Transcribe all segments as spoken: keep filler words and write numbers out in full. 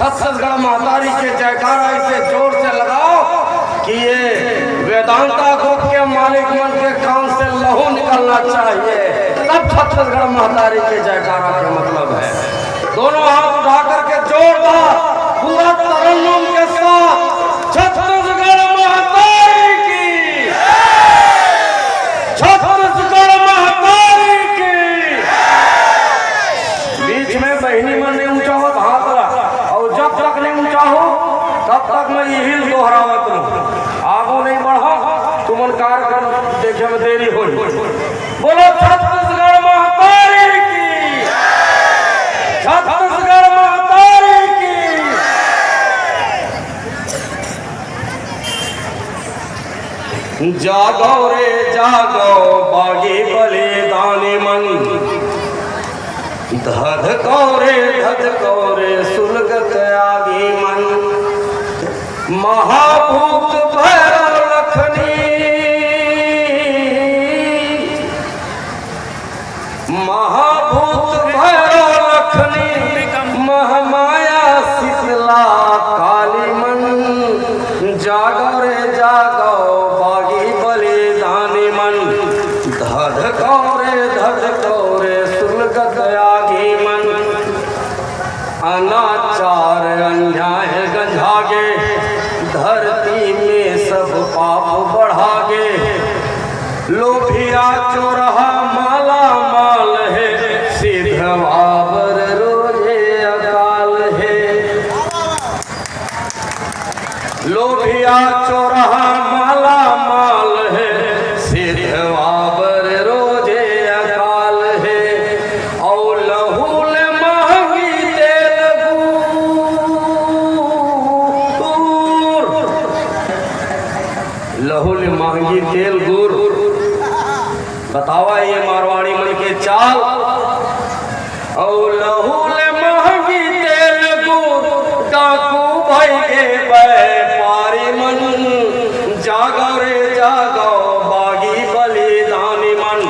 छत्तीसगढ़ महतारी के जयकारा ऐसे जोर से लगाओ कि ये वेदांता ग्रुप के मालिक मन के कान से लहू निकलना चाहिए, तब छत्तीसगढ़ महतारी के जयकारा के मतलब है। दोनों हाथ उठा करके जोरदार पूरा तरन्नुम के साथ छत्तीसगढ़ महतारी की, छत्तीसगढ़ महतारी की। बीच में बहिनी मन नहीं ऊंचा होत हाथ ला, और जब तक नहीं ऊंचा हो, तब तक मैं यही दोहरावत रहूं। आगू नहीं बढ़ा, तुमन कार्यक्रम देखे में देरी होई। बोलो छत्तीसगढ़ महतारी की, छत्तीसगढ़ महतारी की। जागो रे जागो बागी बलिदानी मन, धधको रे धधको रे सुलगत आगी मन। महाभूत भैरव लखनी, महाभूत भैरव लखनी, महामाया शीतला काली मन। जागो रे जागो बागी बलिदानी मन, धधको रे धधको रे सुलगत आगी मन। अनाचार अन्याय गंजागे, धरती में सब पाप बढ़ागे। लोभिया चोरहा माला माल हे, सिधवा बर रोजे अकाल हे। लोभिया चोरहा माला माल हे, सिधवा बर रोजे अकाल हे। औ लहू ले महंगी तेल गुर, लहू ले महंगी तेल गुर। बतावा ये मारवाड़ी मन के चाल। औ लहू ले महंगी तेल गुर, डाकू भई गे व्यापारी मन। जागो रे जागो बागी बलिदानी मन,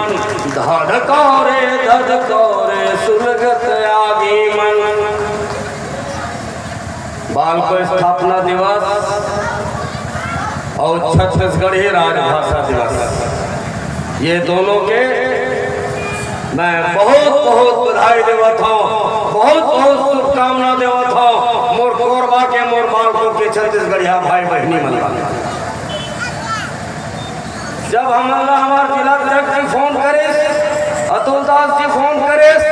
धधको रे धधको रे सुलगत आगी मन। बालको स्थापना दिवस और छत्तीसगढ़ी राजभाषा दिवस, ये दोनों के मैं बहुत बहुत बधाई देवत हूँ, बहुत बहुत शुभकामना देवत हूँ। मोर कोरबा के, मोर बालको के छत्तीसगढ़िया भाई बहिनी मन ला। जब हमन ला हमार जिला अध्यक्ष जी फोन करिस, अतुल दास जी फोन करिस,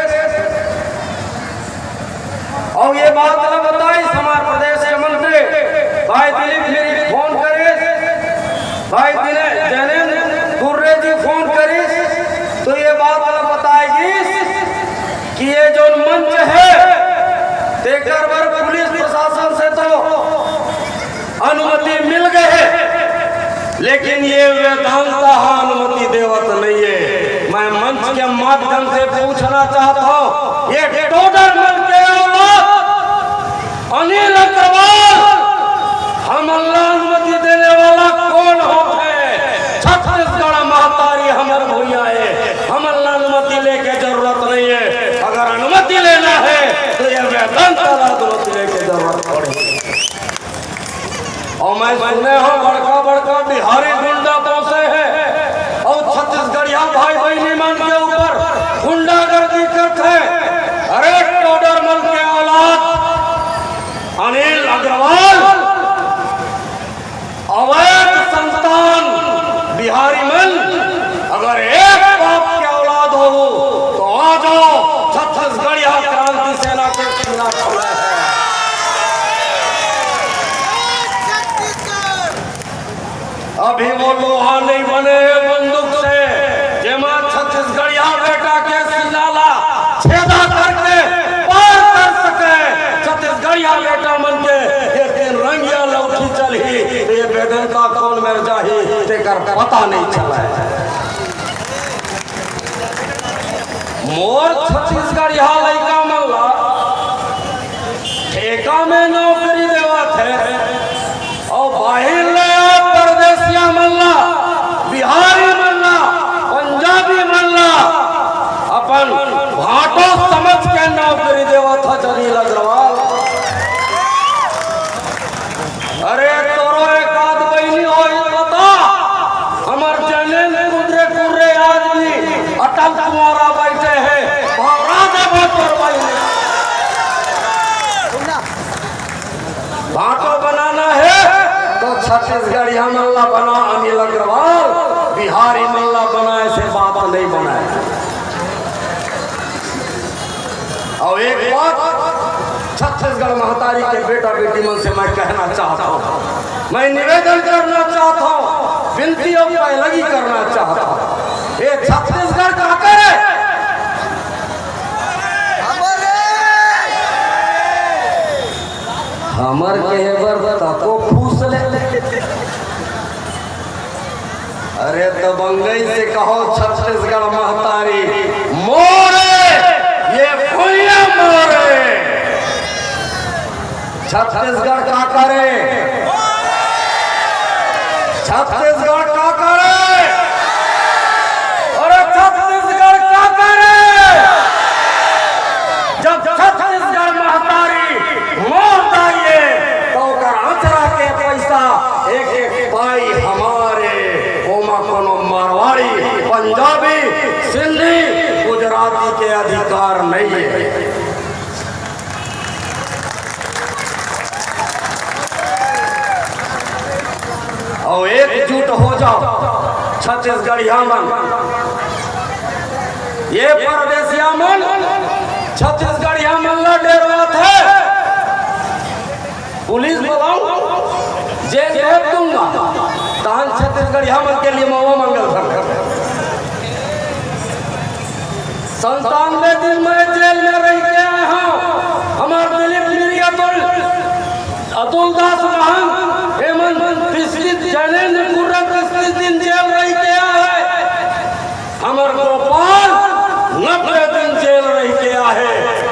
और ये बात ला बताइस हमार प्रदेश के मंत्री भाई दिलीप मेरी फोन करिस, भाई दिने-, जैनेंद्र कुर्रे जी फोन करिस, तो ये बात ला बताए गिस कि ये जो मंच है, तेकर बर पुलिस प्रशासन से तो अनुमति मिल गए हे, लेकिन ये वेदांता हा अनुमति देवत नहीं है। मैं मंच के माध्यम से पूछना चाहता हूँ, ये टोडरमल के औलाद अनिल अग्रवाल, हमन ला अनुमति देने वाला कौन होथे? छत्तीसगढ़ महतारी हमर भुइयां हे, हमन ला अनुमति लेके जरूरत नहीं है। अगर अनुमति लेना है तो ये वेदांता ला अनुमति लेके जरूरत पड़ही। और मैं सुने हूँ बड़का बड़का बिहारी गुंडा पोसे हे और छत्तीसगढ़िया भाई बहिनी मन के ऊपर गुंडागर्दी करथे। अरे टोडरमल के औलाद, अनिल अग्रवाल, अवैध संतान बिहारी मन, अगर एक बाप के औलाद हो तो आ जाओ, छत्तीसगढ़िया क्रांति सेना के खिलाफ खड़े हैं। अभी वो लोहा नहीं बने बंदूक से, जेमा छत्तीसगढ़िया बेटा के सीना ला छेदा करके पार कर सके। छत्तीसगढ़िया बेटा मन के एक दिन रंगिया लौठी चलही, ये वेदांता कौन मर जाही, तेकर पता नहीं चले। मोर छत्तीसगढ़िया लइका मन ला ठेका में नौकरी देवत हे, और बाहिर ले परदेसिया मन ला, बिहारी मन ला, पंजाबी मन ला अपन भाटो समझ के नौकरी देवत हे अनिल अग्रवाल। छत्तीसगढ़िया मन ला बना अनिल अग्रवाल, बिहारी मन ला बनाए से बात नहीं बनाए। और एक बात छत्तीसगढ़ महतारी के बेटा बेटी मन से मैं कहना चाहता हूँ, मैं निवेदन करना चाहता हूँ, विनती और पैलगी करना चाहता हूँ, ये छत्तीसगढ़ का करे? हमर कहे बर तको फूस ले। अरे दबंगई से कहो छत्तीसगढ़ महतारी मोरे, ये भुइयां मोरे। छत्तीसगढ़ का करे? छत्तीसगढ़ का करे? अरे छत्तीसगढ़ का करे? जब छत्तीसगढ़ महतारी मोर दाई ए, तो ओकर अचरा के पैसा एक एक पाई हमर ए। ओमा कोनो मारवाड़ी, पंजाबी, सिंधी, गुजराती के अधिकार नहीं है। और एकजुट हो जाओ छत्तीसगढ़िया मन, ये परदेसिया मन छत्तीसगढ़िया मन ला डेरवाथे। पुलिस बुलाऊं, जेल भेज दूंगा, तहन छत्तीसगढ़िया मन के लिए मवा मंगल भर। संतानवे दिन मैं जेल में रह के आए हूँ। हमार दिलीप मिरी, अतुल, अतुल दास महंत, हेमंत, तीस दिन, जैनेंद्र कुर्रा तीस दिन जेल रह के आए हैं। हमर गोपाल नब्बे दिन जेल रह के आहे,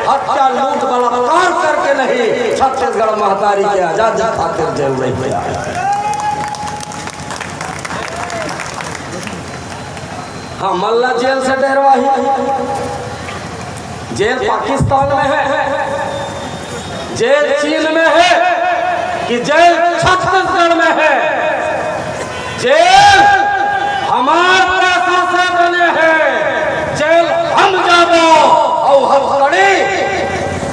हत्या, लूट, बलात्कार करके नहीं, छत्तीसगढ़ महतारी के आजादी खातिर जेल रह के आहे। हमन ला जेल से डरवाही, जेल पाकिस्तान में है, जेल चीन में है कि जेल छत्तीसगढ़ में है? जेल हमार पैसा से बने हैं, जेल हम जाबो। और हथकड़ी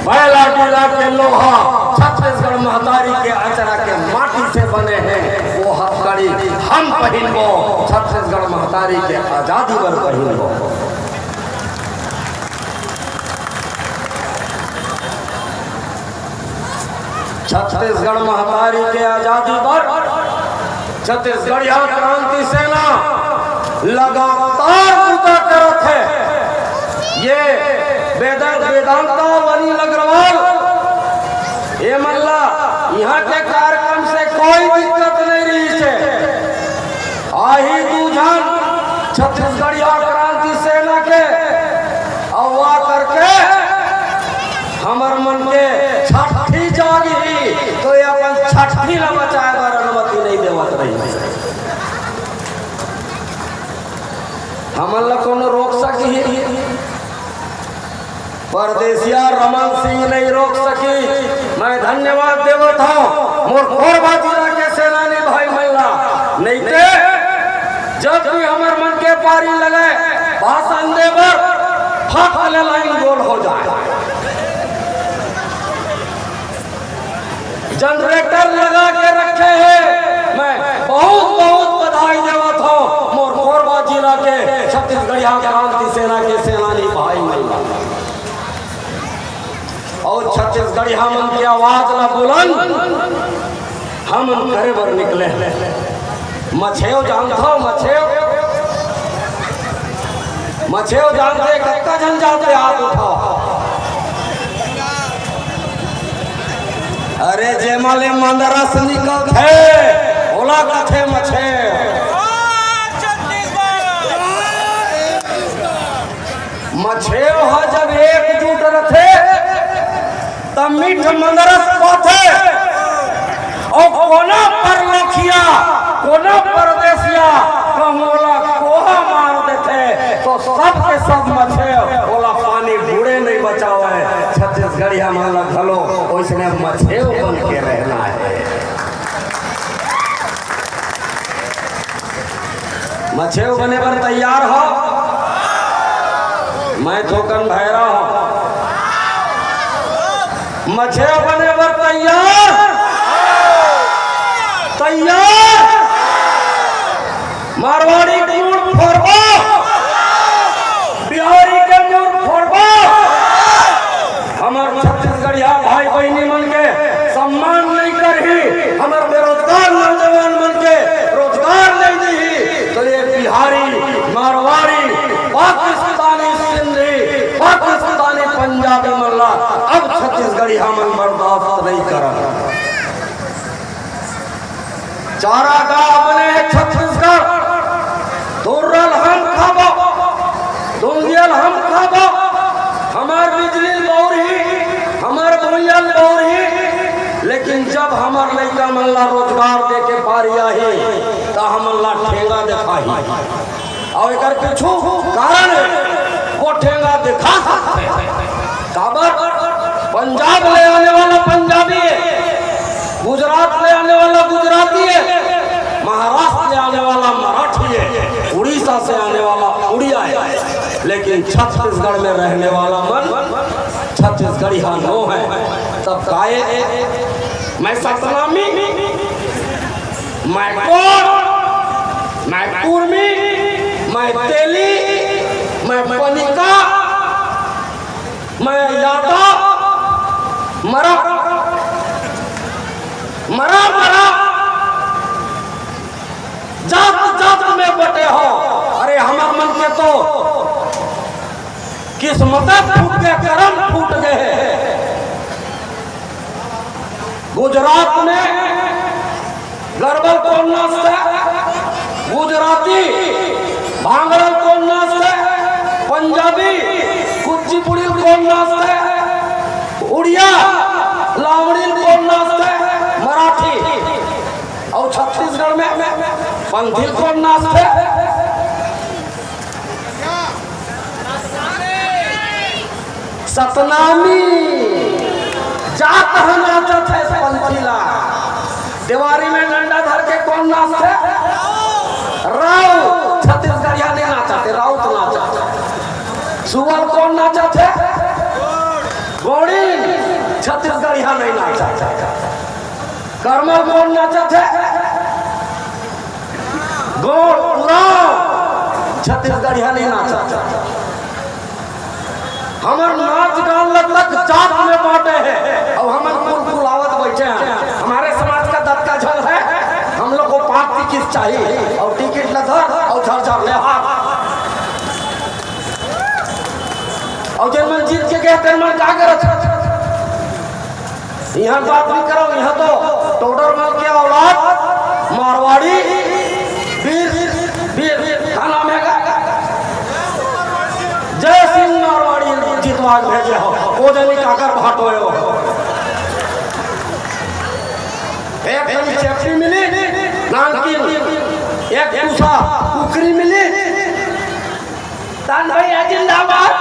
बैला डीला के लोहा छत्तीसगढ़ महतारी के अचरा के माटी से बने हैं, वो हथकड़ी हम पहिनबो, छत्तीसगढ़ महतारी के आजादी बर पहिनबो। छत्तीसगढ़ महतारी के आजादी बर छत्तीसगढ़िया क्रांति सेना लगातार बूता करत है। ये वेदा-, वेदांता, अनिल अग्रवाल, ये मन ला यहाँ के कार्यक्रम से कोई दिक्कत नहीं रही है। आही दू झन छत्तीसगढ़िया क्रांति सेना के अगवा करके हमर मन के छठी जागही, तो ये अपन छठी ला बचाए बर अनुमति नहीं देवत रही। हमन ला कोनो रोक सकही? परदेसिया रमन सिंह नहीं रोक सकी। मैं धन्यवाद देवत हूँ मोर कोरबा जिला के सेनानी भाई मन ला, नहीं ते जब भी हमर मन के पारी लगे भाषण दे बर, फट ले लाइन गोल हो जाए। जनरेटर लगा के रखे हैं। मैं बहुत बहुत बधाई देवत हूँ मोर कोरबा जिला के छत्तीसगढ़िया क्रांति सेना के सेनानी भाई मन ला। और छत्तीसगढ़िया मन के आवाज ला बुलंद हमन करे बर निकले हैं। मछेव जानथव? मछेव, मछेव जानथे? कतका झन जानथे? हाथ उठाओ। अरे जेमा ले मंदरस निकलथे, ओला कथे मछेव। मछेव ह जब एकजुट रथे, त मीठ मंदरस पाथे। अउ कोना परलोखिया, कोना परदेसिया कहूँ ओला कोहा मार देथे, तो सब के सब मछेव ओला पानी बूड़े नहीं बचावय। छत्तीसगढ़िया मन ला घलो ओइसने मछेव बन के रहना है। मछेव बने बर तैयार हो? मैं थोकन भैरा हूँ। मछेव बने बर तैयार? तैयार? पाकिस्तानी सिंधी, पाकिस्तानी पंजाबी मन ला अब छत्तीसगढ़िया मन बर्दाश्त नहीं करन। चारागाह बने हे छत्तीसगढ़, तुर्रल हम खाबो, दुंदियल हम खाबो, हमर बिजली बउरही, हमर भुइयां बउरही, लेकिन जब हमर लइका मन ला रोजगार दे के पारी आही, त हमन ला ठेंगा देखाही। अउ एकर पीछू कारण हे, वो ठेंगा देखा सकथे। काबर? पंजाब ले आने वाला पंजाबी हे, गुजरात ले आने वाला गुजराती हे, महाराष्ट्र ले आने वाला मराठी हे, उड़ीसा से आने वाला उड़िया हे, लेकिन छत्तीसगढ़ में रहने वाला मन छत्तीसगढ़िया नो हे। तब काहे? मैं सतनामी, मैं कोंड़, मैं कुर्मी, मैं तेली, मैं पनिका, मैं यादव, मरा, मरा, मरा, जात जात में बटे हो। अरे हमर मन के तो किस्मत फूट गे, करम फूट गे हे। गुजरात में गरबल कोन नाचथे? गुजराती। भांगड़ल कोन नाचथे? पंजाबी। कुचिपुड़िल कोन नाचथे? उड़िया। लावणील कोन नाचथे? मराठी। अउ छत्तीसगढ़ में पंथी कोन नाचथे? सतनामी जात ह नाचत हे पंथी ला। देवारी में डंडा धर के कोन नाचथे? राउत। छत्तीसगढ़िया नहीं नाचथे, राउत नाचथे। सुअर कोन नाचथे? गोंड़िन। छत्तीसगढ़िया नहीं नाचथे। करमल कोन नाचथे? गोंड़, उरांव। छत्तीसगढ़िया नहीं नाचथे। हमर नाच गान ल तक जात में बांटे हे। अब हमन कुल कुलावत बइठे हन। हमर समाज का दतका झन हे, हम लोग को पांच टिकट चाहिए अउ टिकट ल धर अउ झर झर ले हाथ। अउ जेन मन जीत के गे तेन मन का करत हे? इहाँ बात नहीं करो, इहाँ तो टोडर मल के औलाद, मारवाड़ी, वीर, वीर, वीर, का नाम हे का? जय सिंह मारवाड़ी जितवा के भेजे हो, वो जनी काकर भाटो हो। एक जनी चेपटी मिली, नानकिन, एक दूसरा कुकरी मिली, तान भैया जिंदाबाद।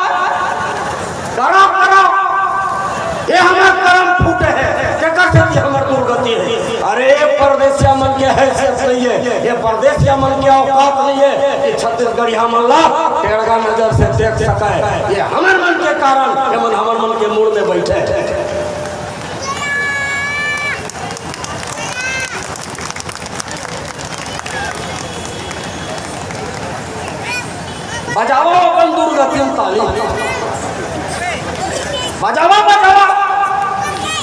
करो, करो। ये हमर करम फूटे हे, केकर सेती हमर दुर्गति हे। अरे, परदेसिया मन के हैसियत नहीं हे, ये परदेसिया मन के औकात नहीं हे कि छत्तीसगढ़िया मन ला टेढ़ा नजर से देख सके। ये हमर मन के कारण, ये मन हमर मन के मूड़ में बइठे हे। बजावा अपन दुर्गति म ताली। बजावा, बजावा।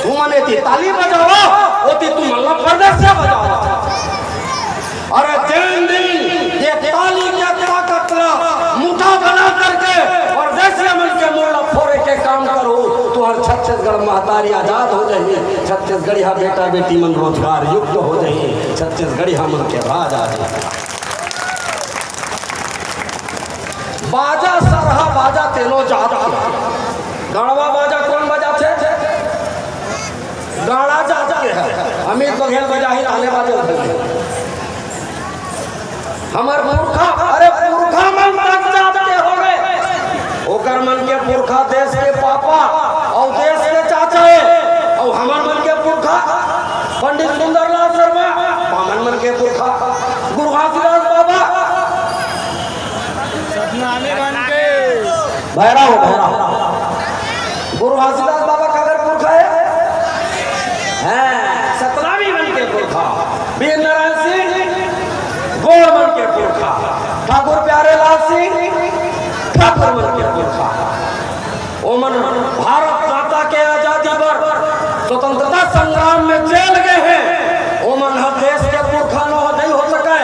तुमन एती ताली बजावा, ओती तुमन ला परदेसिया बजावा। अरे जेन दिन ये ताली के ताकत ला मुठा बना करके परदेसिया मन के मूड़ ला फोरे के काम करहू, तुहर छत्तीसगढ़ महतारी आजाद हो जाही, छत्तीसगढ़िया बेटा बेटी मन रोजगार युक्त हो जाही, छत्तीसगढ़िया मन के राज आ जाही। बाजा सरहा बाजा तेनो जात के। गाड़वा बाजा कोन बजाथे? गाड़ा जात के हे। अमित बघेल बजाही ताले बाजे उठे। हमर पुरखा, अरे पुरखा मन तक जात के होवे। ओकर मन के पुरखा देश के पापा अउ देश के चाचा हे। अउ हमर मन के पुरखा पंडित सुंदरलाल शर्मा, बामन मन के पुरखा गुरु घासीदास बाबा। सतनामी मन के। भैरव, भैरव। गुरु घासीदास बाबा काकर पुरखा हे? हैं, सतनामी मन के पुरखा। वीर नारायण सिंह, गोंड़ मन के पुरखा। ठाकुर प्यारे लाल सिंह, ठाकुर मन के पुरखा। ओमन भारत माता के आजादी बर स्वतंत्रता संग्राम में जेल गे हे, ओमन ह देश के पुरखा नो नइ हो सकय।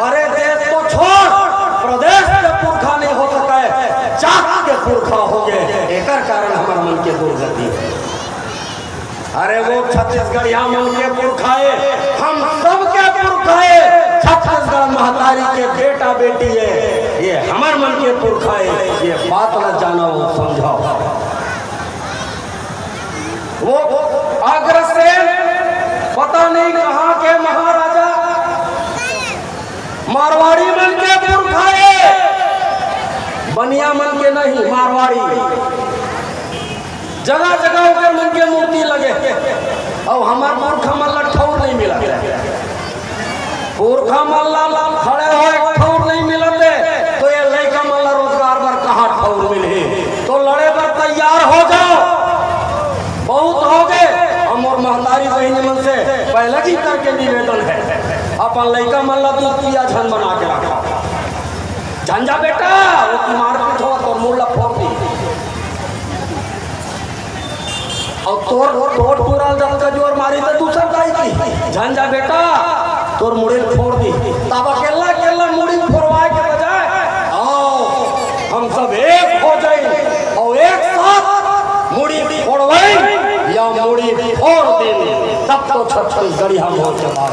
अरे देश तो छोड़, प्रदेश के पुरखा नइ हो सकय। अरे वो छत्तीसगढ़िया मन के पुरखा ए, हम सब के पुरखा ए, छत्तीसगढ़ महतारी के बेटा बेटी ए, ये हमर मन के पुरखा ए, ये बात ला जानो, समझो। वो अग्रसेन पता नहीं कहाँ के महाराजा, मारवाड़ी मन के पुरखा ए, बनिया मन के नहीं, मारवाड़ी। जगह जगह ओकर मन के मूर्ति लगे, अउ हमर पुरखा मन ला ठौर नहीं मिलत हे। पुरखा मन ला खड़े होए ठौर नहीं मिलत हे, तो ये लइका मन ला रोजगार बर कहाँ ठौर मिलही? तो लड़े बर तैयार हो जाओ, बहुत हो गए। अउ मोर महतारी बहिनी मन से पहले ही करके निवेदन हे, अपन लइका मन ला दूध पिया झन बना के रखा। झन जा बेटा, वो की मारपीट हो तो मुड़ ला फोड़ दी। अउ तोर टोट टूरा जब का जोर मारी तो दूसर दाई की, झन जा बेटा, तोर मुड़ी फोड़ दी। तब अकेला अकेला मुड़ी फोड़वाए के बजाय आओ, हम सब एक हो जाए और एक साथ मुड़ी फोड़वाए या मुड़ी फोड़ दे, तब तो छत्तीसगढ़िया मोर्चा बात।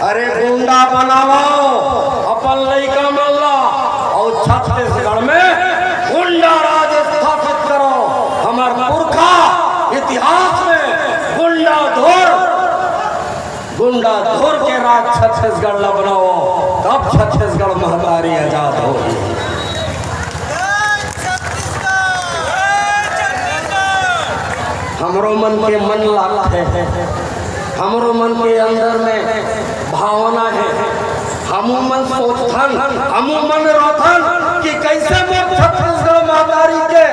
अरे गुंडा बनाओ अपन लइका मन ला, अउ छत्तीसगढ़ में गुंडा राज स्थापित करो। हमर पुरखा इतिहास में गुंडा धुर, गुंडा धुर के राज छत्तीसगढ़ ला बनाओ, तब छत्तीसगढ़ महतारी आजाद होही। हमरो मन के मन लागथे, हमरो मन के अंदर में भावना हे। हमू मन सोचथन, हमू मन रोथन कि कैसे मोर छत्तीसगढ़ महतारी के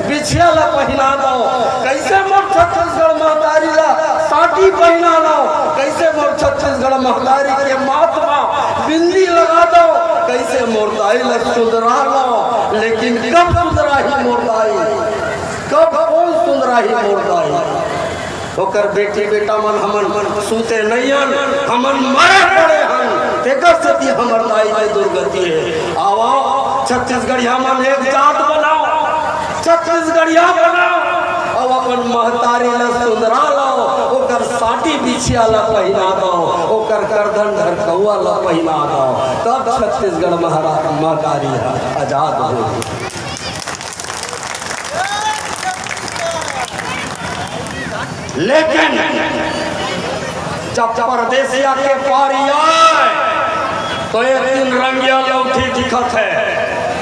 बिछिया ला पहिना दो, कैसे मोर छत्तीसगढ़ महतारी ला साटी पहिना दो, कैसे मोर छत्तीसगढ़ महतारी के माथ मा बिंदी लगा दो, कैसे मोर दाई ला सुधरा लो। लेकिन कब सुधराही मोर दाई? कब कोन सुंदराही मोर दाई? ओकर बेटी बेटा मन हमन सूते नइयन, हमन मरे पड़े हन, तेकर सेती हमर दाई के दुर्गति हे। आवा, छत्तीसगढ़िया मन एक जात बनाओ, छत्तीसगढ़िया बनाओ, अउ अपन महतारी ला सुंदरा लाओ, ओकर साटी बिछिया ला पहिना दो, ओकर करधन ढरकउआ ला पहिना दो, तब छत्तीसगढ़ महारा-, महतारी ह आजाद होही। लेकिन जब परदेसिया के पारी आय, तो एक दिन रंगिया लौठी दिखत हे।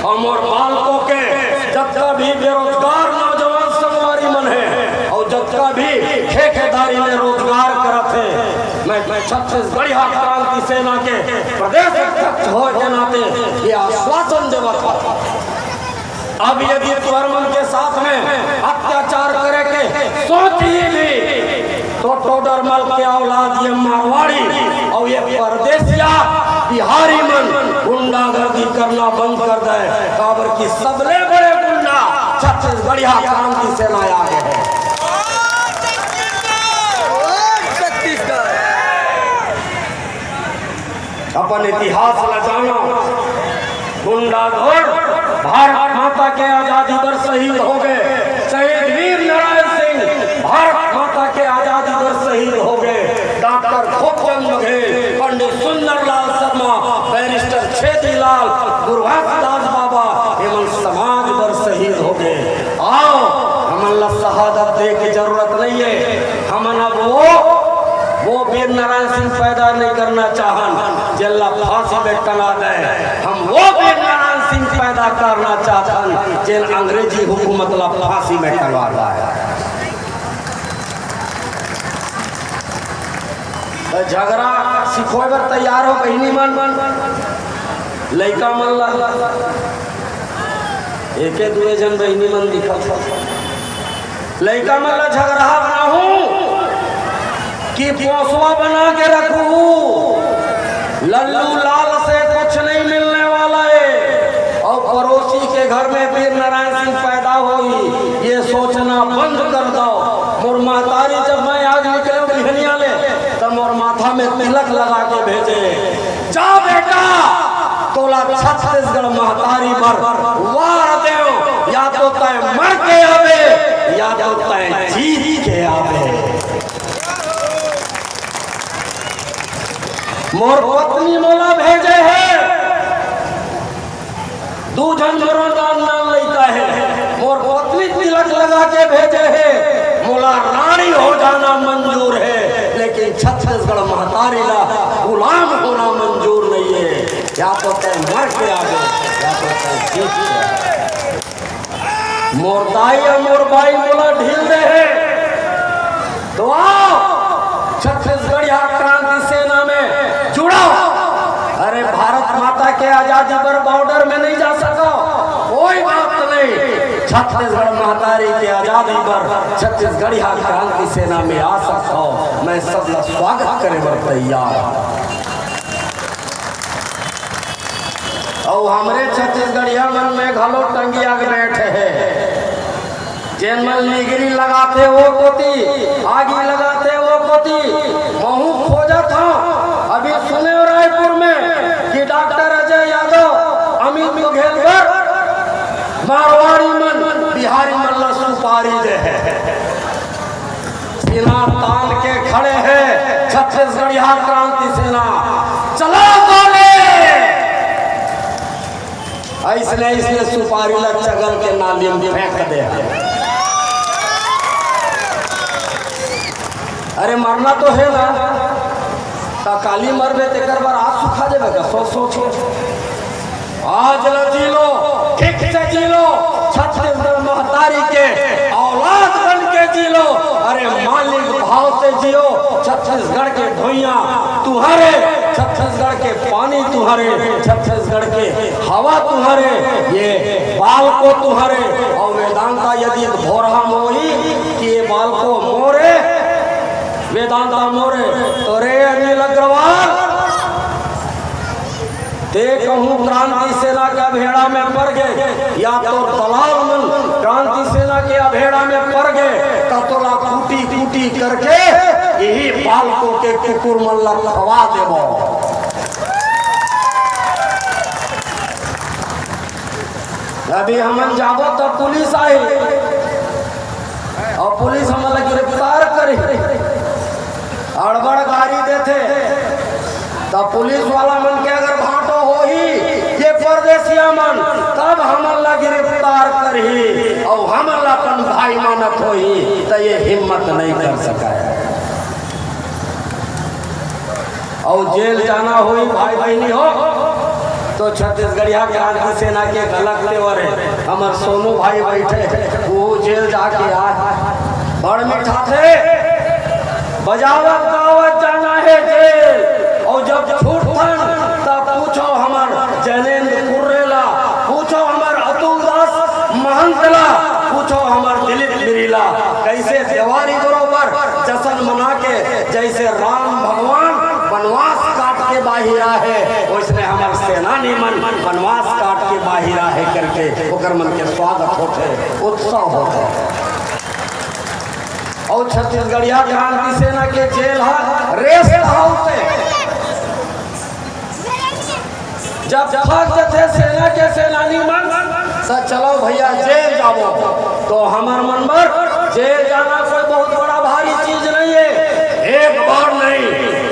अउ मोर बालको के जतका भी बेरोजगार नौजवान संगवारी मन हे, अउ जतका भी ठेकेदारी में रोजगार करत हे, मैं, मैं छत्तीसगढ़िया क्रांति सेना के प्रदेश अध्यक्ष होय के नाते ये आश्वासन देवत हूँ। अब यदि तुहर मन के साथ में अत्याचार करे के सोच ही ली, तो टोडरमल के औलाद ये मारवाड़ी अउ ये परदेसिया बिहारी मन गुंडागर्दी करना बंद कर दे, काबर कि सबले बड़े गुंडा छत्तीसगढ़िया क्रांति सेना आगे हे। छत्तीसगढ़। अपन इतिहास ला जानो, गुंडाधुर भारत माता के आजादी बर शहीद हो गए, शहीद वीर नारायण सिंह भारत माता के आजादी बर शहीद हो गए, डॉक्टर खूबचंद बघेल, पंडित सुंदरलाल शर्मा, बैरिस्टर छेदीलाल, गुरु घासीदास बाबा, एमन समाज बर शहीद हो गए। आओ, हमन ला शहादत दे के जरूरत नहीं है, हमन अब वो वो वीर नारायण सिंह पैदा नहीं करना चाहन, जेला फांसी में टंगा दे। हम वो वीर नारायण सिंह पैदा करना चाहथन, जेन अंग्रेजी हुकूमत ला फांसी में टंगा दे। त झगड़ा सिखोए बर तैयार हो बहिनी मन, लइका मन ला, एके दुए जन बहिनी मन दिखत हो। लइका मन ला झगड़ा बनाहूं कि पोसवा बना के रखहूं। लल्लू लाल से कुछ नहीं मिलने वाला है। और पड़ोसी के घर में वीर नारायण सिंह पैदा होही, ये सोचना बंद कर दो। मोर महतारी जब मैं आज निकले बिहनिया ले, तब मोर माथा में तिलक लगा के भेजे, जा बेटा, तोला छत्तीसगढ़ महतारी बर वर देव, या तो तैं मर के आबे, या तो तैं जीत के आबे। मोर पत्नी मोला भेजे हे, दू झन मोर नान नान लइका हे। मोर पत्नी तिलक लगा के भेजे हे, मोला रानी हो जाना मंजूर हे, लेकिन छत्तीसगढ़ महतारी ला गुलाम होना मंजूर नहीं है। या तो तैं मर के आबे, या तो तैं जीत के आबे। मोर दाई अउ मोर बाई मोला ढील दे हे, तो आओ, छत्तीसगढ़िया क्रांति सेना में जुड़ो। अरे, भारत माता के आजादी बर बॉर्डर में नहीं जा सको, कोई बात नहीं, छत्तीसगढ़ महतारी के आजादी बर छत्तीसगढ़िया क्रांति सेना में आ सकत हो। मैं सब ला स्वागत करे बर तैयार हूँ। अउ हमरे छत्तीसगढ़िया मन में घलो टंगिया के बैठे हे। जेन मन लिगरी लगाथे वो कोती, आगी लगाथे वो कोती। महूँ खोजत हँव, अभी सुने रायपुर में कि डॉक्टर अजय यादव अमित बघेल बर मारवाड़ी मन, बिहारी मन ला सुपारी दे हे। सीना तान के खड़े हे छत्तीसगढ़िया क्रांति सेना। चलो गोली! अइसने, अइसने सुपारी ला चगल के नाली में फेंक दे। अरे, मरना तो हे ना, त काली मरबे, तेकर बर आज सुखा देबे का? सोच, सोच के। आज ल जी लो, ठीक से जी लो, छत्तीसगढ़ महतारी के औलाद बन के जी लो। अरे, मालिक भाव से जियो। छत्तीसगढ़ के भुइयां तुहरे, छत्तीसगढ़ के पानी तुहरे, छत्तीसगढ़ के हवा तुहरे, ये बालको तुहरे। अउ वेदांता यदि भोरहा मोही कि ये बालको मोरे, वेदांता मोरे, तो रे अनिल अग्रवाल, ते कहूँ क्रांति सेना के अभेड़ा में पर गे, या तो दलाल मन क्रांति सेना के अभेड़ा में पर गे, त तोला कूटी कूटी करके यही बालको के कुकुर मन ला खवा देबो। अभी हमन जाबो त पुलिस आही अउ पुलिस हमन ला गिरफ्तार करही। अड़बड़ गारी देथे, त पुलिस वाला मन के अगर भांटो होही, ये परदेसिया मन, तब हमन ला गिरफ्तार करही अउ हमन ला अपन भाई मानत होही, त ये हिम्मत नहीं कर सकय। अउ जेल जाना होही भाई बहिनी हो, तो छत्तीसगढ़िया क्रांति सेना के गलत तेवर हे, हमर सोनू भाई बैठे, वो जेल जाके आए। बड़ मिठाथे, बजावत गावत जाना हे जेल। अउ जब छूटथन, तब पूछो हमर जैनेंद्र कुर्रे ला, पूछो हमर अतुल दास महंत ला, पूछो हमर दिलीप मिरी ला, कइसे देवारी बरोबर जश्न मना के, जइसे राम भगवान बनवास काट के बाहिर आहे, वइसने हमर सेनानी मन बनवास काट के बाहिर आहे करके ओकर मन के स्वागत होथे, उत्सव होथे। अउ छत्तीसगढ़िया क्रांति सेना के जेल ह रेस्ट हाउस हे। जब थक जथे सेना के सेनानी मन, त चलो भैया जेल जाबो। तो हमर मन बर जेल जाना कोई बहुत बड़ा भारी चीज नहीं हे। एक बार नहीं,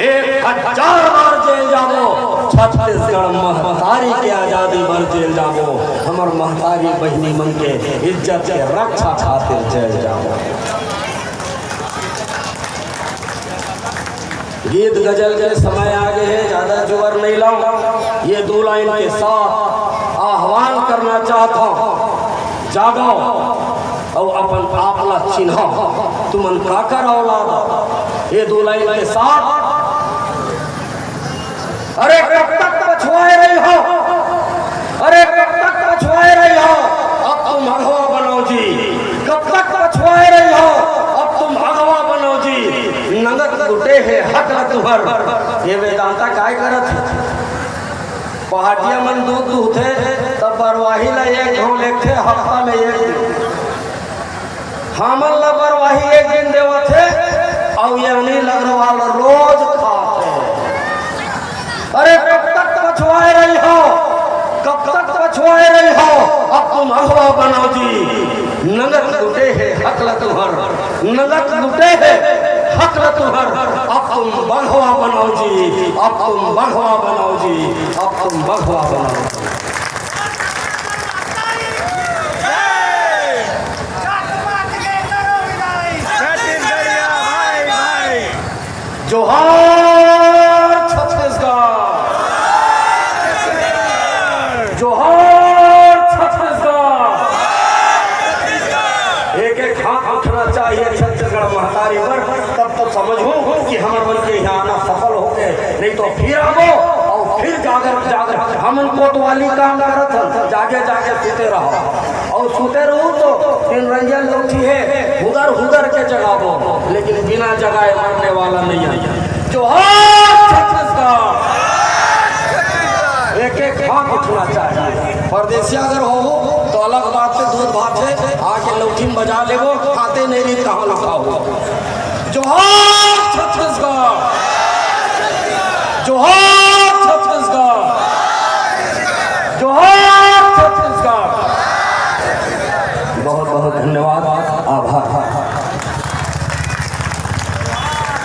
एक हजार बार जेल जाबो। छत्तीसगढ़ महतारी के आजादी बर जेल जाबो। हमर महतारी बहिनी मन के इज्जत के रक्षा खातिर जेल जाबो। गीत गजल के समय आ गे हे, ज्यादा जोर नहीं लाओ। ये दो लाइन के साथ आह्वान करना चाहत हूँ, जागो अउ अपन आप ला चिन्हो। तुमन काकर औलाद हो? ये दो लाइन के साथ, अरे कब तक पछुआए रही हो? अरे कब तक पछुआए रही हो? अब तुम अगवा बनो जी। कब तक पछुआए रही हो? अब तुम अगवा बनो जी। नंगत लुटे हे हक ल तुहर। ये वेदांता काय करत हे? पहाटिया मन दूध दूहथे, तब बरवाही ला एक घांव लेथे, हफ्ता में एक दिन। हमन ला बरवाही एक दिन देवत हे, अउ ये अनिल अग्रवाल रोज खात हे। अरे कब तक पछुआए रही हो, कब तक पछुआए रही हो? अब तुम अगवा बनाओ जी, नंगत लुटे हे हक ल तुंहर, नंगत लुटे हे हक ल तुंहर। अब तुम बघवा बनाओ जी, अब तुम बघवा बनाओ जी, अब तुम बघवा बनाओ जी। जोहार छत्तीसगढ़, जोहार छत्तीसगढ़। एक एक हाथ उठना चाहिए छत्तीसगढ़ महतारी पर, तब तो समझहूं कि हमर मन के यहाँ आना सफल हो गए। नहीं तो फिर आबो अउ फिर जागर जागर हमन कोतवाली काम करत हन, जागे जागे सुते रहो। अउ सुते रहू तो तीन रंगिया लौठी हे, हुदर हुदर के जगाबो, लेकिन बिना जगाए मरने वाला नहीं है। जोहार छत्तीसगढ़। एक एक हाथ उठना चाहिए। परदेसिया अगर हो तो अलग बात हे, दूध भात हे, आके लौठी में बजा लेबो, खाते नहीं रही कहाँ लुकाओ। जोहार